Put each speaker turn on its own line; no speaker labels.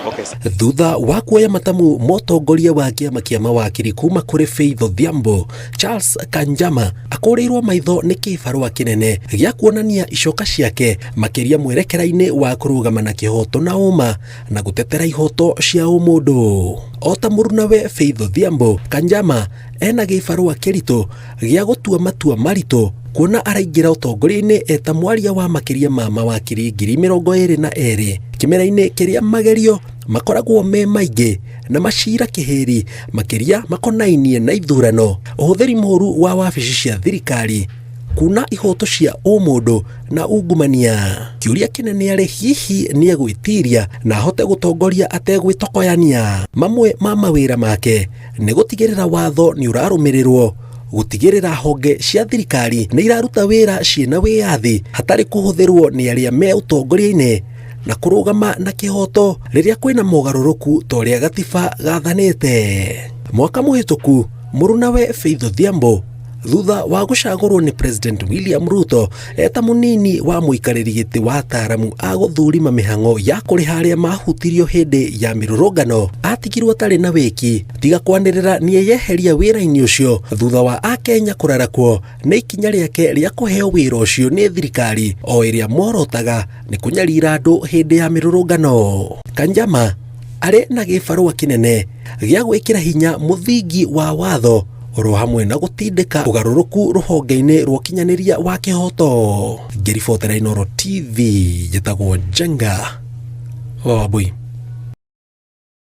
Okay.
Thutha wa kuoya matamu motongoria wa kĩama kĩa mawakiri kuma kũrĩ Faith Odhiambo, Charles Kanjama akũrĩirwo maitho nĩ kĩbarũa kĩnene gĩa kuonania icoka ciake makĩria mwerekera-inĩ wa kũrũgama na kĩhoto na ũma na gũtetera ihoto cia ũmũndũ. O ta mũrunawe Faith Odhiambo, Kanjama ena gĩbarũa kĩritũ gĩa gũtua matua maritũ kuona araingĩra ũtongoria-inĩ eta mwaria wa makĩria ma mawakiri 22,000 kĩmera-inĩ kĩrĩa magerio makoragwo me maingĩ na macira kĩhĩri makĩria makonainie na ithurano, ũhũthĩri mũru wa wabici cia thirikari, kuna ihoto cia ũmũndũ na ungumania. Kĩũria kĩnene arĩ hihi nĩ egwĩtiria na ahote gũtongoria ategwĩtokoyania. Mamwe ma mawĩra make nĩ gũtigĩrĩra watho nĩ ũrarũmĩrĩrwo, gũtigĩrĩra honge cia thirikari nĩ iraruta wĩra ciĩna wĩyathi hatarĩ kũhũthĩrwo nĩ arĩa me ũtongoria-inĩ na kũrũgama na kĩhoto rĩrĩa kwĩna mogarũrũku ta ũrĩa gatiba gathanĩte. Mwaka mũhĩtũku mũrunawe Faith Odhiambo thutha wa gũcagũrwo nĩ President William Ruto eta mũnini wa mũikarĩri gĩtĩ wa ataaramu a gũthurima mĩhang'o ya kũrĩha arĩa mahutirio hĩndĩ ya mĩrũrũngano atigirwo atarĩ na wĩki tiga kwanĩrĩra nĩeyeheria wĩra-inĩ ũcio thutha wa akenya kũrarakwo nĩ ikinya rĩake rĩa kũheo wĩra ũcio nĩ thirikari o ĩrĩa morotaga nĩ kũnyarira andũ hĩndĩ ya mĩrũrũngano. Kanjama arĩ na gĩbarũa kĩnene gĩa gwĩkĩra hinya mũthingi wa watho oro hamwe na gũtindĩka ũgarũrũku rũhonge-inĩ rwa ũkinyanĩria wa kĩhoto. Ngĩribotera Inooro TV, njĩtagwo Njenga wa Wambui.